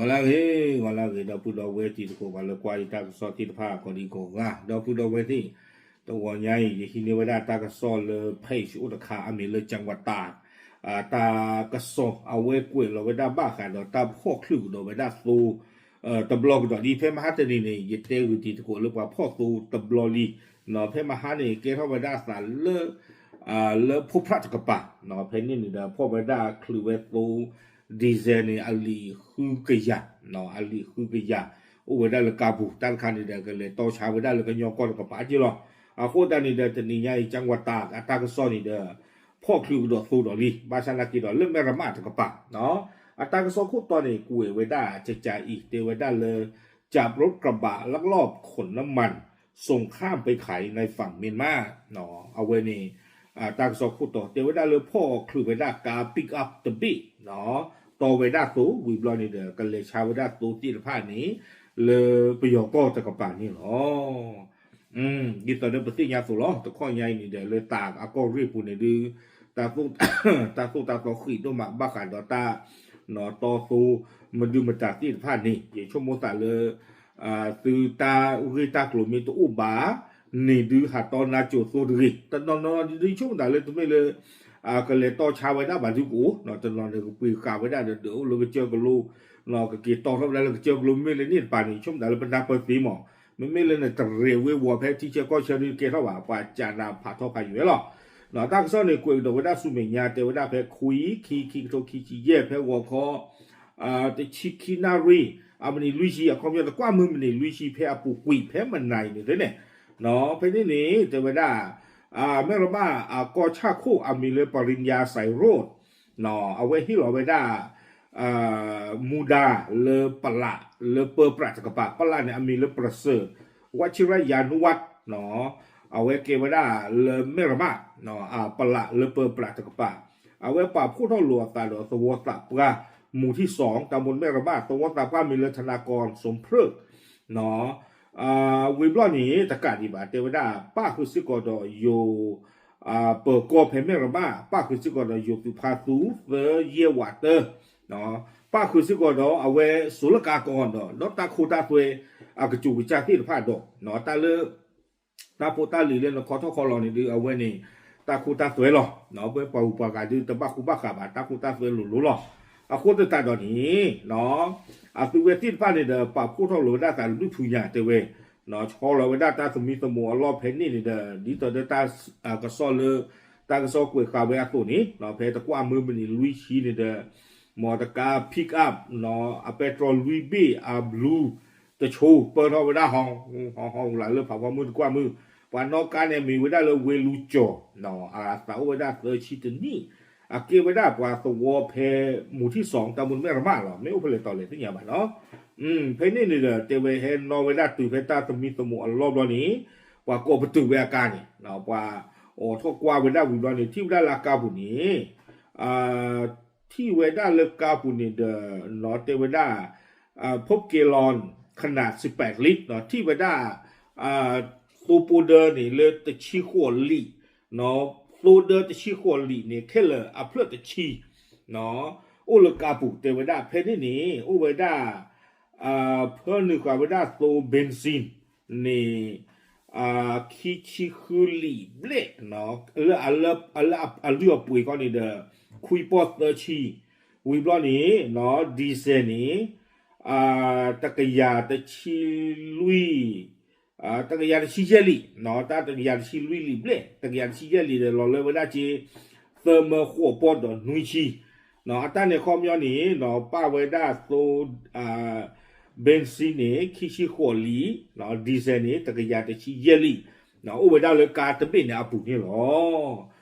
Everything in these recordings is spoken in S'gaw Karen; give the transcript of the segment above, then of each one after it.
ဂီၤလၢအဂ့ၤ, ဂီၤလၢအဂ့ၤ ဒီပုၢ်ဒီဝဲၢ်တံၤသကိး ပှၤလၢကွၢ်ယတၢ်ကစီၣ်သ့ၣ်တဖၣ် ကိးဒံကိးဂၤ ဒီပုၢ်ဒီဝဲၢ်သ့ၣ်, တဂီၤညါအံၤ ယဟံးန့ၢ်ဝဲဒၣ်တၢ်ကစီၣ်လၢ page အိၣ်တခါ အမံၤလၢ ကၠၣ်ဝးတၢ် တၢ်ကစီၣ် အဝဲကွဲးလီၤဝဲဒၣ်ဘၣ်ဃးဒီးတၢ်ဖီၣ်ချုးကဒီးဝဲဒၣ်သိ တဘျီကဒီးဒ် ဖဲမဟါတနံၤန့ၣ် ယတဲဂုာ်တံၤသကိးလၢ ပှၤဖီၣ်သိတဘျီလံ, ဖဲမဟါန့ၣ် ကဲထီၣ်ဝဲဒၣ်အသးလၢ လၢဖိဖြးတကပၤ, ဖဲန့ၣ်န့ၣ်ဒီး ဖီၣ်ဝဲဒၣ်ချုးဝဲသိ diesel န့ၣ် အလံာ်ဃုကယၤ, အလံာ်ဃုကယၤ အိၣ်ဝဲဒၣ်လၢကါပူၤ တၢ်တခါန့ၣ်ဒီး ကလဲၤတီဆါဝဲဒၣ်လၢကညီကီၢ်တကပၤက့လီၤ. အဃိသတးန့ၣ်ဒီး တနံၤညါအံၤ ကၠၣ်ဝးတၢ်အတၢ်ကစီၣ်န့ၣ်ဒီး ဖီၣ်ချုးကဒီးသိဒီးလံ ဘၣ်ဆၣ်နာ်က့ဒီး လၢမဲၢ်ရမးတကပၤ အတၢ်ကစီၣ်ခိၣ်တီန့ၣ် ကွဲးဝဲဒၣ်ကကးအံၤ တဲဝဲဒၣ်လၢ จับรถกระบะลักลอบขนน้ำมันส่งข้ามไปขายในฝั่งเมียนมา အဝဲန့ၣ် တၢ်ကစီၣ်ခိၣ်တီတဲဝဲဒၣ်လၢဖီၣ်ချုးဝဲဒၣ်ကါ pick up တဘ့ၣ် တီဝဲဒၣ်သိ ဝံၤဘျီန့ၣ်ဒီး ကလဲၤဆါဝဲဒၣ်သိသ့ၣ်တဖၣ်န့ၣ် လၢပယီၤကီၢ်တကပၤန့ၣ်လီၤ. ဒ်သိးဒီးပသ့ၣ်ညါသိးလီၤ တခီညါအံၤန့ၣ်ဒီး လၢတၢ်အကီၢ်ရ့ၣ်ပူၤန့ၣ်ဒုး တၢ်သိၣ်တၢ်သီဃံးဒိၣ်မး ဘၣ်ဃးဒီးတၢ် တီသိ မဒုမတၤသ့ၣ်တဖၣ်န့ၣ် ယဆိကမိၣ်သးလၢ သုတၢ်ဂ့ၢ်တၢ်ကျိၤမ့ၢ်တအိၣ်ဘၣ်န့ၣ်ဒုး ဟးတီနါစိၤသိတဂ့ၤ. တနီၤနီၤဒုး ယဆိကမိၣ်သးလၢတမ့ၢ်လၢ ကလဲၤတီဆါဝဲဒၣ်ဘၣ်ဒုးကအိၣ် တနီၤန့ၣ် ကပှ့ၤဃာ်ဝဲဒၣ်ဒီး ဒုးအိၣ်လၢကစၢၢ်ကလိ ကက့ၤတီထီၣ်ဝဲဒၣ်လၢကစၢၢ်ကလိ မ့ၢ်လၢန့ၣ်တပၤန့ၣ် ယဆိကမိၣ်သးလၢပနၢ်ပၢၢ်သ့မး, မ့မ့ၢ်လၢနတရံးဝ့ၤဝီၤဖဲထံဆၢကီၢ်ဆၢဒုး တကဲထီၣ်ဘၣ် ပှၤကးနးဖးထီဖးယွဲလီၤ. တၢ်ကစီၣ်န့ၣ် ကွဲးကဒီးဝဲဒၣ်ဆူမဲာ်ညါ တဲဝဲဒၣ်ဖဲခွံ ခံ ခံကထိခံဆံယဲၢ် ဖဲဂီၤခီ တဆံခံနၣ်ရံၣ် အမံးနံးလွံၢ်ဆံ အခီပညီတကွၢ်မုၢ်မံးနံးလွံၢ်ဆံ ဖဲအပူၤကွံာ်ဖဲမနၤအံၤန့ၣ်သ့န့ၣ် ဖဲန့ၣ်န့ၣ် တဲဝဲဒၣ် မဲၢ်ရမးအကီၢ်ဆၣ်ခိၣ်အမံၤလၢ ပရံယါစဲးရိၣ် အဝဲဟ့ၣ်လီၤဝဲဒၣ် မူဒါလၢပလးလၢပၢပြးတကပၤ ပလးန့ၣ် အမံၤလၢ ပရစၢၢ် ဝးဆံရယါနူဝး အဝဲကဲဝဲဒၣ်လၢမဲၢ်ရမး ပလးလၢပၢပြးတကပၤ အဝဲပာ်ဖှိၣ်ထီၣ်လိာ်အသးဒီးသဝီသးပှၢ် မူၤထံၣ်စီၣ် တၢ်မူတမဲၢ်ရမး သဝီသးပှၢ်မံၤလၢ ထနၣ်ကီၣ် စိၣ်ဖျၢၣ် ဝံၤဘျီန့ၣ် တကးဒံးဘၣ် တဲဝဲဒၣ် ပၣ်ဃုာ်စ့ၢ်ကီးဒီးယိၤ ပၢၤကီၢ်ဖဲမဲၢ်ရမး ပၣ်ဃုာ်စ့ၢ်ကီးဒီးယိၤသုးဖါသူ သၢယဲၢ်ဝးတၢ ပၣ်ဃုာ်စ့ၢ်ကီးဒီးအဝဲစိၤလၢကါကီၢ်ဒီး ဒီးတၢ်ခိတၢ်သွဲ အကစူးကစၢ်သ့ၣ်တဖၣ်ဒီး တၢ်လၢ တၢ်ဖိတၢ်လံၤလၢနခီထီၣ်ခီလီၤန့ၣ်ဒုး အဝဲန့ၣ် တၢ်ခိတၢ်သွဲလီၤ. ပဝဲပှၤဂုၤပှၤဂၤဒုး တဘၣ်ဃူဘၣ်ဃးဘၣ် တၢ်ခိတၢ်သွဲလိၤလိၤလီၤ. အဃိသတးဒီးန့ၣ် အသုဝဲသ့ၣ်တဖၣ်န့ၣ်ဒီး ပာ်ဖှိၣ်ထီၣ်လိာ်ဝဲဒၣ်သးတဘျုးဖုညါတဲဝဲ ဆီလီၤဝဲဒၣ်တၢ်သမံသမိးအလီၢ်ဖဲန့ၣ်န့ၣ်ဒီး ဒ်သိးဒီးတၢ်ကစီၣ်လၢ တၢ်ကစီၣ်ကွဲးဃာ်ဝဲအသိးန့ၣ် ဖဲတကွၢ်မုၢ်မံးနံးလွံၢ်ဆံန့ၣ်ဒီး မ်တကါ pick up အပဲတြီလွံၢ်ဘ့ၣ်အဘျူး တဆိ ပၢထီၣ်ဝဲဒၣ် ဟီဟီဟီလၢဖးဖီမုၢ်တကွၢ်မုၢ် ပှၤနီၣ်ကါန့ၣ်မံၤဝဲဒၣ်လၢဝ့ၢ်လူၤကၠီၤ အသးအိၣ်ဝဲဒၣ်သၢဆံတနံၣ် အကဲဝဲဒၣ်ပှၤသဝီဖဲမူၤထံၣ်စီၣ် တၢ်မူတမဲၢ်ရမးလီၤ. မ့ၢ်အိၣ်ဖဲလဲၣ်တီၤလဲၣ်သ့ၣ်ညါဘၣ်နီၤ ဖဲန့ၣ်န့ၣ်ဒီး တဲဝဲဟဲနီၣ်ဝဲဒၣ်တုၤဖဲတၢ်သမံသမိးအလီၢ်ဘျီန့ၣ် ပှၤကိးပတုာ်ဝဲအကါန့ၣ် ပှၤအိးထီၣ်ကွၢ်ဝဲဒၣ်ဝံၤဘျီန့ၣ် ထံၣ်ဝဲဒၣ်လၢအကါပူၤန့ၣ် ထံၣ်ဝဲဒၣ်လၢကါပူၤန့ၣ်ဒီး နီၢ်တဲဝဲဒၣ် พบแกลลอนขนาดสิบแปดลิตร ထံၣ်ဝဲဒၣ် သိပိၢ်ဒၢန့ၣ်လၢတဆံဃိးလံာ် သိဒၢတဆံဃိးလံာ်န့ၣ် ခဲလၢာ်အဖျၢၣ်တဆံ အိၣ်လၢကါပူၤ တဲဝဲဒၣ်ဖဲန့ၣ်န့ၣ် အိၣ်ဝဲဒၣ် ဖၢနုာ်ဃာ်ဝဲဒၣ်သိ ဘ့ၣ်စံၣ် န့ၣ် ခံဆံဃုလံာ်ဘျဲၣ် လၢအလုၢ်အပှ့ၤခီန့ၣ်ဒီး ခွံပီၢ်သၢဆံ ဝံၤဘျီန့ၣ် ဒံၣ်စဲးန့ၣ် တကယၤတဆံလွံၢ် တကယၤတဆံယဲၢ်လံာ် တၢ်တကယၤတဆံလွံၢ်လံာ်ဘျဲၣ် တကယၤတဆံယဲၢ်လံာ်ဒီး လီၤလၢဝဲဒၣ်က့ သၢမၢဃိးပီၢ်ဒီးနွံဆံ အတၢ်န့ၣ်ခီပညီန့ၣ် ပၣ်ဝဲဒၣ်သိ ဘ့ၣ်စံၣ်န့ၣ် ခံဆံဃိးလံာ် ဒံၣ်စဲးန့ၣ် တကယၤတဆံယဲၢ်လံာ် အိၣ်ဝဲဒၣ်လၢကါတဘ့ၣ်န့ၣ်အပူၤန့ၣ်လီၤ.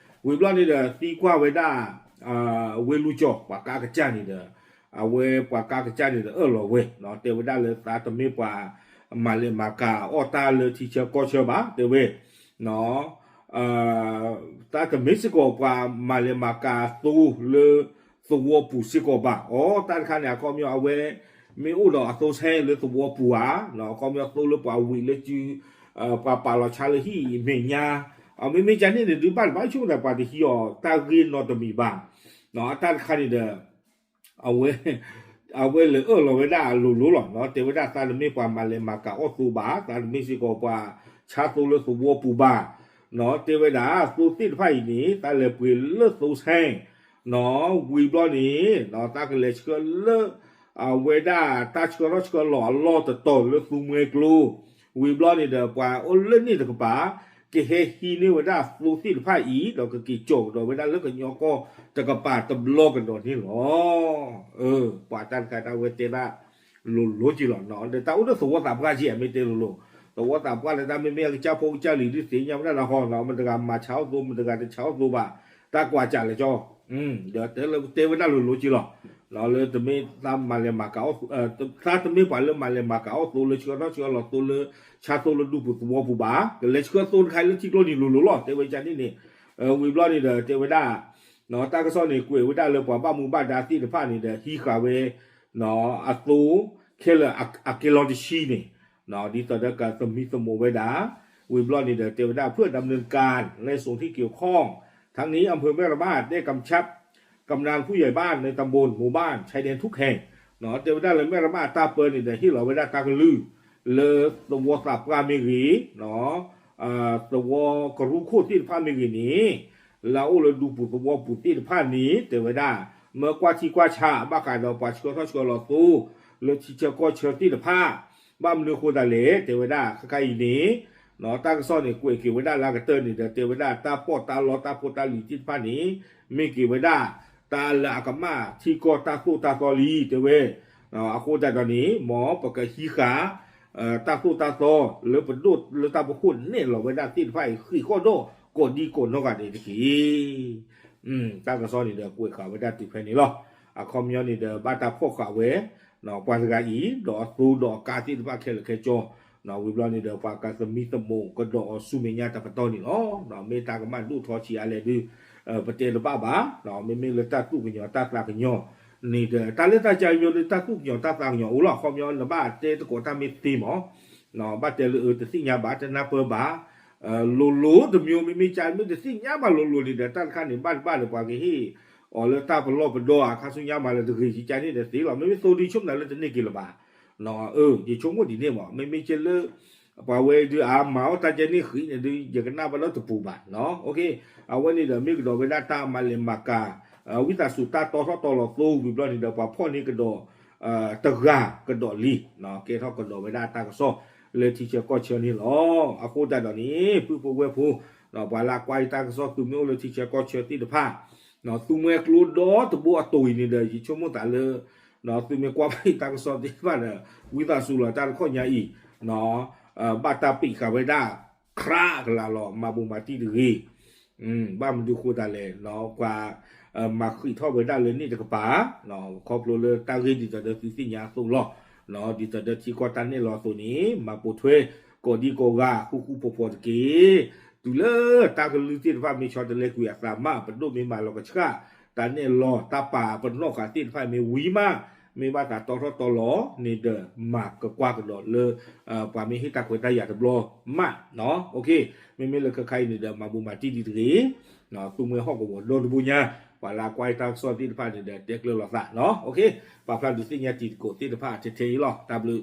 ဝံၤဘျီန့ၣ်ဒီး သံကွၢ်ဝဲဒၣ် ဝ့ၢ်လူၤကၠီၤ ပှၤကါကစၢ်န့ၣ်ဒီး အဝဲပှၤကါကစၢ်န့ၣ်ဒီး အၢၣ်လီၤဝဲ တဲဝဲဒၣ်လၢသးတမ့ၢ်ပှၤ မၤလဲၤမၤကၤအီၣ်တၢ်လၢထံဆၢကီၢ်ဆၢဘၣ် တဲဝဲ သးတမ့ၢ်စ့ၢ်ကီးပှၤမၤလဲၤမၤကၤသိလၢသဝီပူၤစ့ၢ်ကီးဘၣ်. အီ တၢ်တခါန့ၣ် အခီပညီအဝဲ မ့ၢ်အိၣ်ဒီးအသိဆဲလၢသဝီပူၤဧါ, အခီပညီသိလၢပှၤဝံၤလၢစု ပှၤပာ်လီၤဆါလၢဟံၣ်မဲာ်ညါ, မ့မ့ၢ်ကန့ၣ်န့ၣ် ဒုးဘၣ်တဘၣ်ဆိကမိၣ်သးပှၤတဟံးအီၤတၢ်ဂ့ၢ်နီတမံၤဘၣ်. အတၢ်တခါန့ၣ်ဒီး အဝဲ အဝဲလဲၤအၢၣ်လီၤဝဲဒၣ်လိၤလိၤလီၤ. တဲဝဲဒၣ်သးတမ့ၢ်ပှၤမၤလဲၤမၤကၤအီၣ်သိဘၣ်, သးတမ့ၢ်စ့ၢ်ကီးပှၤဆါသိလၢသဝီပူၤဘၣ်. တဲဝဲဒၣ်သိသ့ၣ်တဖၣ်အံၤန့ၣ် သးလဲၤပှ့ၤလၢသိဆဲ, ဝံၤဘျီန့ၣ် သးကလဲၤဆှၢလၢ အဝဲဒၣ်တၢ်ဆှၢထီၣ်ဆှၢလီၤအလီၢ်တတီၤလၢသူမှဲကျိ, ဝံၤဘျီန့ၣ်ဒီး ပှၤအိၣ်လၢန့ၣ်တကပၤ ကဟဲဟံးန့ၢ်ဝဲဒၣ်သိသ့ၣ်တဖၣ်အံၤ ဒီးကက့ၤကၠီၣ်ကဒီးဝဲဒၣ်လၢကညီကီၢ်တကပၤတဘျီကဒီးန့ၣ်လီၤ. ပှၤတၢ်တခါတၢ်ဝဲတဲဒၣ်လိၤလိၤက့ၤလီၤ. ဒီးတၢ်အိၣ်ဒီးသဝီသးပှၢ်က့ၤ အမ့ၢ်တဲလိၤလိၤ, သဝီသးပှၢ်လၢတၢ်မ့မ့ၢ်အကစၢ်ဖိကစၢ်လံၤဒုးသ့ၣ်ညါဝဲဒၣ်လၢဟီ, မတဂၤမၤဆါအိၣ်သိ မတဂၤတဆါအိၣ်သိဘၣ်, တၢ်ကွၢ်ကၢ်လဲၣ်ကၠီ, ဒီးတဲဝဲဒၣ်လိၤလိၤက့ၤလီၤ. လၢတမ့ၢ်သးမၤလဲၤမၤကၤအီၣ်, သးတမ့ၢ်ပှၤလၢမၤလဲၤမၤကၤအီၣ်သိလၢဆှၢထီၣ်ဆှၢလီၤသိလၢ ဆါသိလၢဒူပူၤသဝီပူၤဘၣ်, ကလဲၤဆှၢသိတခါလၢထံကျိနံၤလိၤလိၤလီၤ တဲဝဲဒ်န့ၣ်န့ၣ်, ဝံၤဘျီန့ၣ်ဒီးတဲဝဲဒၣ် တၢ်ကစီၣ်န့ၣ် ကွဲးဝဲဒၣ်လၢပှၤဘၣ်မူဘၣ်ဒါသ့ၣ်တဖၣ်န့ၣ်ဒီး ဟံးဃာ်ဝဲ အသိ ခဲလၢာ်အကဲလီၤတဆံန့ၣ်, ဒ်သိးဒီးကသမံသမိးဝဲဒၣ်, ဝံၤဘျီန့ၣ်ဒီးတဲဝဲဒၣ် เพื่อดำเนินการในส่วนที่เกี่ยวข้อง ทั้งนี้อำเภอแม่ระมาดได้กำชับกำนันผู้ใหญ่บ้านในตำบลหมู่บ้านชายแดนทุกแห่ง တဲဝဲဒၣ်လၢ แม่ระมาด တၢ်ပၢန့ၣ်ဒီး ဟ့ၣ်လီၤဝဲဒၣ်တၢ်ကလုၢ် လၢသဝီသးပှၢ်မ့ၢ်ဂ့ၤ သဝီကရူၢ်ခိၣ်သ့ၣ်တဖၣ်မ့ၢ်ဂ့ၤန့ၣ်, လၢအအိၣ်လၢဒူပူၤသဝီပူၤသ့ၣ်တဖၣ်န့ၣ် တဲဝဲဒၣ် မၢကွၢ်ထံကွၢ်ဆး ဘၣ်ဃးဒီးပှၤဆှၢထီၣ်ဆှၢလီၤသိ လၢထံဆၢကီၢ်ဆၢသ့ၣ်တဖၣ်, ဘၣ်မနုၤအဃိသတးလဲၣ် တဲဝဲဒၣ် ခဲခါအံၤန့ၣ် တၢ်ကစီၣ်န့ၣ် ကွဲးက့ၤဝဲဒၣ်လၢအကတၢၢ်န့ၣ်ဒီး တဲဝဲဒၣ် တၢ်ပီးတၢ်လီတၢ်ဖိတၢ်လံၤသ့ၣ်တဖၣ်န့ၣ် မ့ၢ်က့ၤဝဲဒၣ် တၢ်လၢအကမၣ်ထံကီၢ်တၢ်သိၣ်တၢ်သီလံ တဲဝဲ, အဃိသတးဒီးန့ၣ် မ်ပကဟံးဃာ် တၢ်သိၣ်တၢ်သီ လၢပဒိၣ်လၢတၢ်ဖီခိၣ်နဲၣ်လီၤဝဲဒၣ်သ့ၣ်တဖၣ်အံၤ ဃ့ၢ်ဃီၣ်ဒီး ကိးဒံကိးနီၢ်ဂၤဒဲးတက့ၢ်. တၢ်ကစီၣ်န့ၣ်ဒီး ကွဲးဃာ်ဝဲဒၣ်တုၤဖဲန့ၣ်လီၤ. အခီပညီန့ၣ်ဒီး ဘၣ်တၢ်ဖီၣ်ဃာ်ဝဲ ပှၤတဂၤအံၤ ဒီးအသိဒီးအကါသ့ၣ်တဖၣ်ခဲလၢာ်ခဲဆ့, ဝံၤဘျီန့ၣ်ဒီး ပှၤကသမံသမိးကဒီးအီၤဆူမဲာ်ညါတပတီၢ်န့ၣ်လီၤ. မ့ၢ်တၢ်ကမၣ်ဒိၣ်ထီဆံးအါလဲၣ်ဒုး ပတဲတဘၣ်ဘၣ်, မ့မ့ၢ်လၢတၢ်သူၣ်ကညီၤတၢ်သးကညီၤန့ၣ်ဒီး တၢ်လၢတၢ်ကါညီဒီး တၢ်သူၣ်ကညီၤတၢ်သးကညီၤအိၣ်လီၤ. အခီပညီ နဘၣ်တဲသကိးတၢ်မ့ၢ်သ့မး ဘၣ်တဲလၢအတသ့ၣ်ညါဘၣ် တနၢ်ပၢၢ်ဘၣ်, လိၤလိၤတမျိုး မ့မ့ၢ်ကါ မ့ၢ်တသ့ၣ်ညါဘၣ်လိၤလိၤန့ၣ်ဒီး တၢ်တခါန့ၣ် ဘၣ်တဘၣ်ဒီး ပှၤကဟ့ၣ်အီၤလၢတၢ်ပလီၢ်ပဒီဧါ ခါဆူညါမးလၢတဂ့ၤ ကကန့ၣ်ဒီးသ့လီၤ. မ့မ့ၢ်သိဒုဆိကမိၣ်နၤလၢတန့ၢ်က့ၤလၢၤဘၣ်. ယဆိကမိၣ်ဒ်န့ၣ်မး မ့မ့ၢ်ကဲလၢ ပှၤဝဲဒုးအါမၤအီၣ်တၢ်ကဲန့ၣ်ဃံးန့ၣ်ဒုး ယကနၣ်ဘၣ်လၢတပူၤဘၣ်. အဝဲန့ၣ်ဒီး မ့ၢ်ကဒီးဝဲဒၣ်တၢ်မၤလဲၤမၤကၤ ဝံသးစူၤတၢ်တီထီၣ်တီလီၤသိ ဝံၤဘျီန့ၣ်ဒီး ပှၤဖီၣ်န့ၢ်ကဒီး တဂၤကဒီးလံ, ကဲထီၣ်ကဒီးဝဲဒၣ်တၢ်ကစီၣ်လၢထံဆၢကီၢ်ဆၢန့ၣ်လီၤ. အဃိသတးဒီးန့ၣ် ပုၢ်ဖိဝဲၢ်ဖိ ပှၤလၢအကွၢ်တၢ်ကစီၣ် သုမ့ၢ်အိၣ်လၢထံဆၢကီၢ်ဆၢသ့ၣ်တဖၣ် သူမှဲကျိဒီတဘိအတိၤအံၤန့ၣ်ဒီး ယဆိကမိၣ်သးလၢ သုမ့ၢ်ကွၢ်ဘၣ်တၢ်ကစီၣ်သ့ၣ်တဖၣ်ဒီး ဝံသးစူၤလီၤ တၢ်တခီညါအံၤ ဘၣ်တၢ်ပံးဃာ်ဝဲဒၣ် ခြးကလာ်လီၤ မၤဘူးမၤတံၢ်တဂ့ၤ. ဘၣ်မနုၤဃိသတးလဲၣ် ပှၤမၤဃံးထီၣ်ဝဲဒၣ်လၢန့ၣ်တကပၤ ခီဖျိလၢတၢ်ဂ့ၢ်ဒ်သိးဒီးသုသ့ၣ်ညါအသိးလီၤ. ဒ်သိးဒီးထံကီၢ်တၢ်နဲၣ်လီၤအသိးန့ၣ် မၤပိာ်ထွဲ ကိးဒံကိးဂၤ ဃူဃူဖိးဖိးတက့ၢ်. တုၤလၢတၢ်ကလုၢ်သ့ၣ်တဖၣ်မ့ၢ်ဆီတလဲကွံာ်အသးမး ပဒိၣ်မ့ၢ်မၤလီၤကဆှၣ် တၢ်နဲၣ်လီၤ တၢ်ပာ်ပနီၣ်ဃာ်သ့ၣ်တဖၣ်မ့ၢ်ဝံၤမး မ့ၢ်ဘၣ်သးတီထီၣ်တီလီၤန့ၣ်ဒီး မၤကကွၢ်ကဒီးလၢ ပှၤမ့ၢ်ဟ့ၣ်တၢ်ခွဲးတၢ်ယာ်တဘျီမး. မ့မ့ၢ်လၢခဲခါအံၤန့ၣ်ဒီး မၤဘူးမၤတံၢ်ဒံးတဂ့ၤ. သူမှဲဟီၣ်ကဝီၤဒီတဘိညါ ပှၤလၢအကွၢ်တၢ်ကစီၣ်သ့ၣ်တဖၣ်န့ၣ်ဒီး တဲကျၢၤလိာ်သး. ပာ်ဖျါဒုးသ့ၣ်ညါတံၤသကိးသ့ၣ်တဖၣ်ထဲထဲအံၤလီၤ. တၢ်ဘျုး